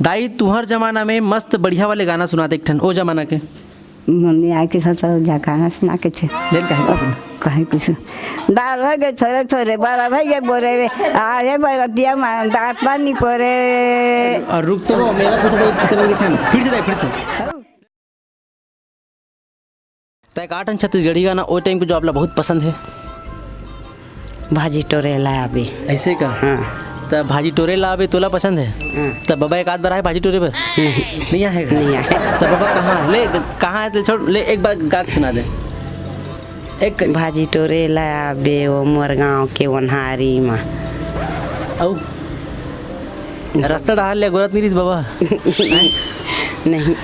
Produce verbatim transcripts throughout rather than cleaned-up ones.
दाई, तुंहर जमाना में मस्त बढ़िया वाले गाना सुना दे एक ठन, ओ जमाना के। मम्मी आए के साथ साथ जा गाना सुना के थे। लेन काहे कुछ? कहीं कुछ। दाल हो गए थोड़े थोड़े, बड़ा भाई ये बोरे रे। आ रे बरतिया मा दांत पानी पोरे। और रुक तो, मेरा कुछ तो, फिर से दे, फिर से। तै का ठन छत्तीसगढ़ी गाना ओ टाइम के जो आप ला बहुत पसंद है? भाजी टोरे ला आबे। ऐसे का? हाँ। त भाजी टोरे ला आबे तोला पसंद है? हाँ। त बबा एक आध बार आए भाजी टोरे पर? नहीं। नहीं आए? नहीं आए। त बबा कहाँ? ले, कहाँ है? ले छोड़, ले एक बार गा के सुना दे। एक भाजी टोरे ला आबे ओ मोर गाँव के ओन्हारी मा। अउ? रास्ता डहार ले गोरत नहीं रहिस बबा। नहीं।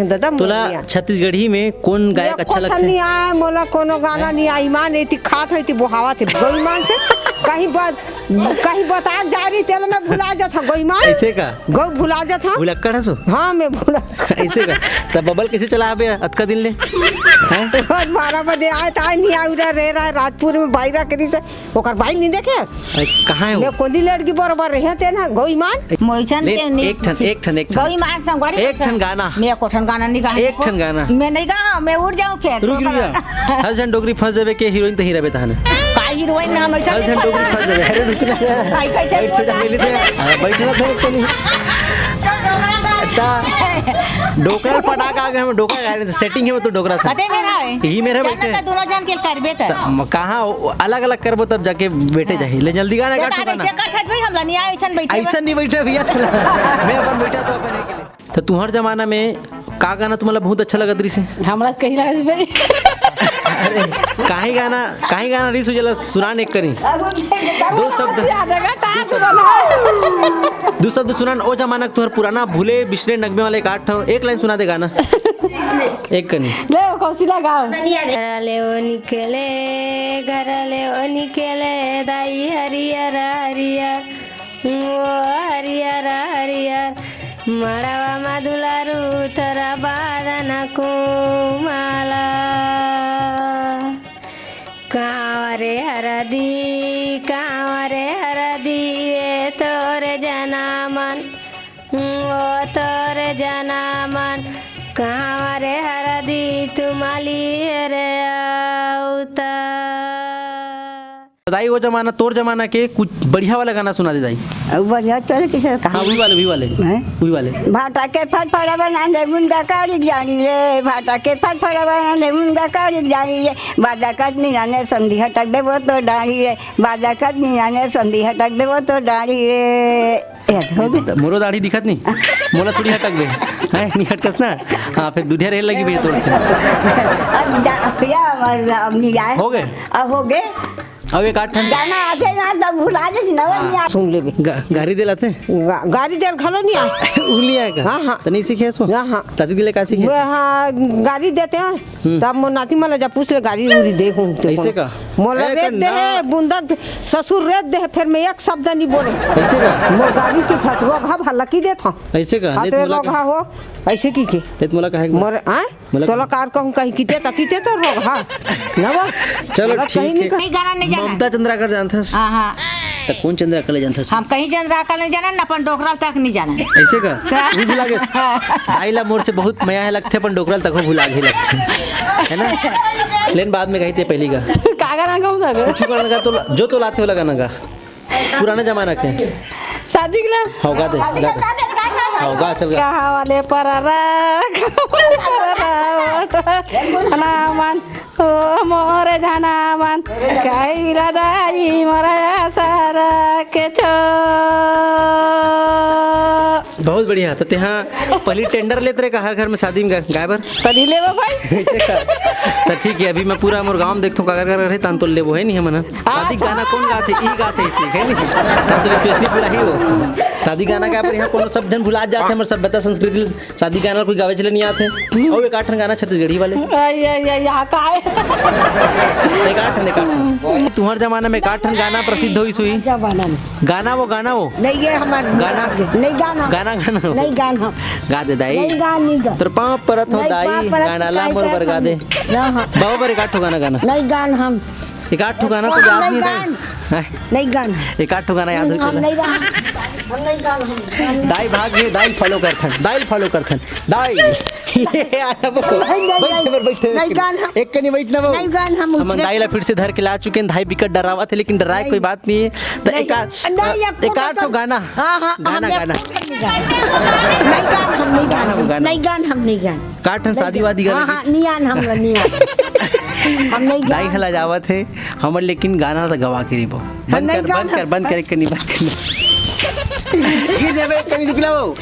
दादा, तोला मोर छत्तीसगढ़ी में कौन गायक अच्छा लगथे? नहीं आय, मोला कोनो गाना नहीं आय। ईमान एती खात हो, एती बोहावत हे। गौ ईमान से कहीं ब-, कहीं बता जा रही, तेल में भुला जात हा, गौ ईमान। ऐसे का? गौ भुला जात हा। भुलक्कड़ हसो? हाँ, मैं भुला। ऐसे का? तब बबल कैसे चला आबे अतका दिन ले? हैं? रोज बारह बजे आए, त आए नहीं आए, उड़ा रे रहा है, राजपुर में बाई रहा करी से। ओकर बाई नहीं देखे? अरे, कहाँ है वो? मैं कोंदी लड़की बरोबर रहे थे ना, गौ ईमान। मोइचन ले, के नहीं एक ठन, एक ठन, एक ठन। गौ ईमान संगवारी एक ठन गाना। मैं एको ठन गाना नहीं गा। एक ठन गाना। मैं नहीं गा, मैं उड़ जाऊँ फिर। रुक, रुक जा। हर झन डोकरी फंस जाबे के हीरोइन तहीं रहबे तहने। का हीरोइन ना, हम ऐसा हर नहीं झन डोकरी फंसा। फंस जाबे। अरे रुक ना। काई, काई चल बैठ जा, बोला। ले ले। हाँ, बैठ ना था, एक तो नहीं। ता, डोकरा पटाखा आ गए, हम डोकरा गा रहे थे, सेटिंग है वो तो डोकरा से। कते मेरा है? यही मेरा जाना बैठे। था दोनों जन के करबे था। त-, म-, कहाँ अलग-अलग करबो तब जाके बैठे हाँ। जाही। ले जल्दी गाना तो काटू तारे गाना। चेक कर भाई, हम लनिया ऐसन बैठे ऐसा बा। नहीं बैठे भैया, चला। मैं अपन बैठा तो अपन एक ले। तो तुम्हार जमाना में का गाना तुम्हाला बहुत अच्छा लगत रहिस हे? हमरा कहीं लगत भाई। अरे, काहे गाना, काहे गाना रहिस हो जला सुनान एक करी। दो शब्द। याद है, टास वाला। दो शब्द सुनान ओ जमाना के तुहर पुराना भूले बिसरे नगमे वाले एक आठ ठो, एक लाइन सुना दे गाना। एक कनी। ले, कौशिला गाओ। घर ले ओ निकले, घर ले ओ निकले, दाई हरियर हरियर, ओ हरियर हरियर, मड़वा मा दुलारू तोरा बादन कुमाला। कांवरे हरदी, कांवरे हरदी, ए तोर जनामन, ओ तोर जनामन, कांवरे हरदी, तुमाली रे अवता। दाई, वो जमाना, तोर जमाना के कुछ बढ़िया वाला गाना सुना दे दाई। अब बढ़िया चले किसे कहा? हाँ, वही वाले, वही वाले। हैं? वही वाले। भाटा के फटफड़वा नांदे मुंडा काली जानी रे, भाटा के फटफड़वा नांदे मुंडा काली जानी रे, बाजा कतनी नाने संधि हटक देबो तो डानी रे, बाजा कतनी नाने संधि हटक देबो तो डानी रे। ए, हो गए? मोरो दाढ़ी दिखत नहीं, मोला थोड़ी हटक बे, हैं? नहीं हटकस ना। हाँ, फिर दूधिया रहे लगी भैया तोर से। अब जा, भैया, अब, अब नहीं जाए। हो गए? अब हो गए। अब एक आठ ठन। गाना आथे ना, तब भुला जाथे ना, हाँ। नहीं आथे। सुन लेबे। गा-, गारी दे लाथे? गा-, गारी देल घलो नहीं आय। उ नहीं आय का? हाँ, हाँ। त नहीं सीखे इसको? हाँ, हाँ। ताती दिले का सीखे? वो, हाँ, गारी देते हैं। हम्म। तब मोर नाती मन ला जा पूछ ले, गारी उरी दे हूँ ते ऐसे कोनो। का? मोला ए, रेत दे कंधा। हे, बुंदक ससुर रेत दे हे, फिर मैं एक शब्द नहीं बोले। ऐसे का? मोर गारी के छतुआ घा भलकी देत हूँ। ऐसे का? हाथ ले रे मोला रोग का? हा हो, ऐसे की के? ले मोला काहे के? मोर, हाँ? मतलब तोला कार कहूँ कहीं किते त किते तो रोग, हाँ। ना बा? चलो, मतलब ठीक कहीं है। नहीं कहीं गाना नहीं जाना। ममता चंद्राकर जानथस? हाँ, हाँ। त कौन चंद्राकर ले जानथस? हम कहीं चंद्राकर नहीं जाना, न अपन डोकरा तक नहीं जाना। ऐसे का? का? वो भुला गए। आई ला मोर से बहुत मया है लगथे, अपन डोकरा तक हो भुला गए लगथे। है ना? लेन बाद में कही थे पहली का। का गाना गाऊँ था? कुछ गाना गा तो, जो तो लाते हो लगा ना गा। पुराना जमाना के। शादी के ना? होगा दे, गा दे। होगा, चल गा। कहाँ वाले पररा, कहाँ वाले पररा, ओ तो नामन, ओ मोरे जनामन, काई बिला दाई मोरा सारा के छो। बहुत बढ़िया। तो तेहा पहली टेंडर लेत रहे का हर घर में शादी में गा-, गाय बर? पहली लेबो भाई। ऐसे का? तो ठीक है, अभी मैं पूरा मोर गांव में देखथों काकर कर रहे तान तो लेबो है नहीं हमन। शादी अच्छा। गाना कौन गाथे? ई गाथे इसी, है नहीं? तब तो स्पेशली पूरा ही हो। शादी गाना का पर यहाँ कोनो सब जन भुला जाते हैं, हमर सभ्यता संस्कृति शादी गाना कोई गावे चले नहीं आते। और एक आठ ठन गाना छत्तीसगढ़ी वाले। आई, आई, आई, यहाँ का है? एक आठ ठन, एक आठ ठन। तुम्हार जमाना में एक आठ ठन गाना प्रसिद्ध होई सुई। जमाना में। गाना वो, गाना वो। नहीं, ये हमार गाना। नहीं गाना। गाना, गाना वो। नहीं गाना। गा दे दाई। नहीं गा, नहीं गा। तोर पाँव परत हो नहीं, दाई, पाँव परत गाना ला दाई, मोर बर गा दे। ना, हाँ। बाबा बर एक आठ ठो गाना गाना। नहीं गान हम। एक आठ ठो गाना तो हम याद नहीं नहीं रहे। गान। हैं? नहीं गान। एक आठ ठो गाना याद हो हम चला। नहीं गान। हम नहीं गान, हम गान। दाई भाग गए, दाई follow करथन, दाई follow करथन, दाई। ये आया वो। नहीं, नहीं, बैठ नहीं। बर, बैठ। नहीं गान हम। एक कनी बैठ ना वो। नहीं गान हम, हमन उठने दाई ला फिर से धर के ला चुके हैं, दाई बिकट डरावत हे, लेकिन डराए नहीं। कोई बात नहीं है। तो नहीं, एक आध, नहीं, अब एक आध तो ठो गाना। हाँ, हाँ, गाना, हम गाना। नहीं गान। नहीं गान, हम नहीं गान। गाना, गाना। नहीं गान, हम नहीं गान। का ठन शादी वादी हाँ, करे हाँ, नियान हम नियान। हम नहीं दाई गान। हला जावत हे, हमर लेकिन गाना तो गवा के रहिबो। बंद नहीं कर, गान बंद कर, हम। बंद कर, एक कनी बंद कर। गिर देबे, एक कनी रुक लाओ।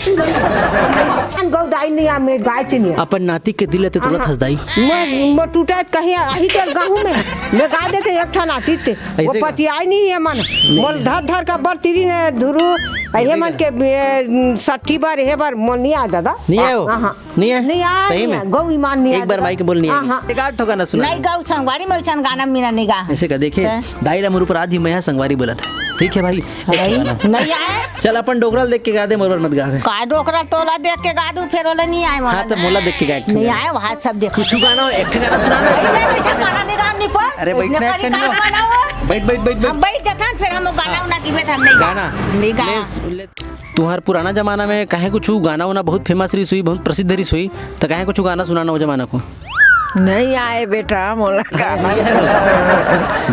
गौ दाई नहीं आ, मैं गाय चिनिया। अपन नाती के दिल ते तोड़त हस दाई। मैं, मैं टूटा कहीं आही तेल गाहूं में। मैं गा देते एक ठन आती ते। वो ऐसे का? पतियाई नहीं है मन। नहीं। मोल धर धर का बर तिरी ने धुरु। ऐसे हे मन का? के बे-, सट्टी बर, हे बर, मोल नहीं आ दादा। नहीं आयो? हाँ, हाँ। नहीं है? नहीं आए, सही नहीं में? आए, गौ ईमान नहीं एक आए बार दादा। माई के बोल नहीं हाँ, आए। हाँ। एक आध ठो गाना सुना नहीं दे। गौ संगवारी में उछन गाना मीना नहीं गा। ऐसे का देखे? त? दाई ला मोर ऊपर आधी मया संगवारी बोलत है। ठीक है भाई, एक भाई, गाना। नहीं आए। चल, अपन डोकरा ल देख के गा दे, मोर बर मत गा दे। का डोकरा तोला देख के गा दू, फिर ओला नहीं आए हाँ, मोला। तो मोला देख के गा एक ठो नहीं गाना। आए, वहाँ सब देख। कुछ गाना हो, एक ठो गाना सुना ना। अरे, मैं तो ऐसा गाना नहीं गा, नहीं पर। अरे, बैठ इसने ना, करी एक कन्या। गाना हो। बैठ, बैठ, बैठ, बैठ। हम बैठ जाथन, फिर हम गाना हाँ। उना की बैठ, हम नहीं गा। गाना। नहीं गा। ले, ले। तुहार पुराना जमाना में कहे कुछ गाना उना बहुत famous रही सुई, बहुत प्रसिद्ध रही सुई, तो कहे कुछ गाना सुनाना वो जमाना को। नहीं आए बेटा, मोला गाना।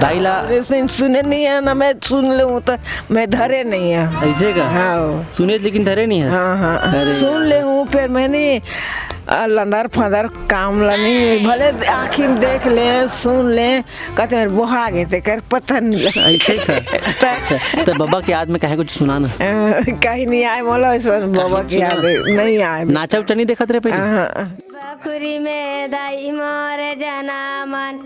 दाई ला। सुने, सुने नहीं है ना, मैं सुन लूँ तो मैं धरे नहीं है। ऐसे का? हाँ। सुने लेकिन धरे नहीं है? हाँ, हाँ। अरे सुन यार। ले हूँ, फिर मैंने, आ, लंदर फंदर काम ला नहीं, भले आँखी में देख ले, सुन ले, कहते हैं, "बोहा गए थे, कर पता नहीं लगा।" ऐसे का? तो अच्छा, तो बाबा के याद में कहे कुछ सुना ना। अ, कहीं नहीं आए, बोलो, ऐसा बाबा कहीं की याद सुना। है, नहीं आए। नाचा उचा नहीं देखत रहे पहले? हाँ। बखरी में दाई मोर जनामन,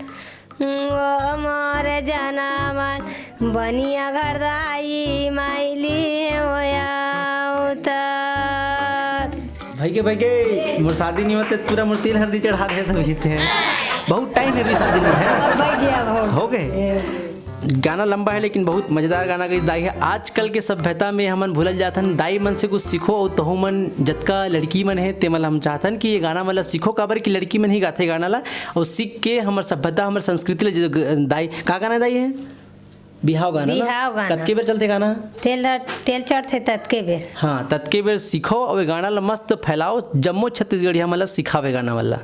ओ मोर जनामन, बनिया घर दाई माइली होया उतर। भाई के, भाई के, मोर शादी नहीं होते, पूरा मोर तेल हल्दी चढ़ा दे सब जीते हैं। बहुत टाइम है अभी शादी में, है ना? अब भाई गया, अब हो। हो गए? ये गाना लंबा है, लेकिन बहुत मजेदार गाना गई दाई है। आजकल के सभ्यता में हमन भूलल जाथन, दाई मन से कुछ सीखो, और तहु मन जतका लड़की मन है, ते मन हम चाहथन कि ये गाना मन ला सीखो, काबर कि लड़की मन ही गाथे गाना ला, और सीख के हमर सभ्यता, हमर संस्कृति ला जो ग-, दाई, का गाना दाई है? बिहाव गाना ना? बिहाव गाना। कतके बेर चलथे गाना? तेल, तेल चढ़थे ततके बेर। हाँ, ततके बेर सीखो, और ये गाना ला मस्त फैलाओ, जम्मो छत्तीसगढ़िया मन ला सिखावे गाना वाला।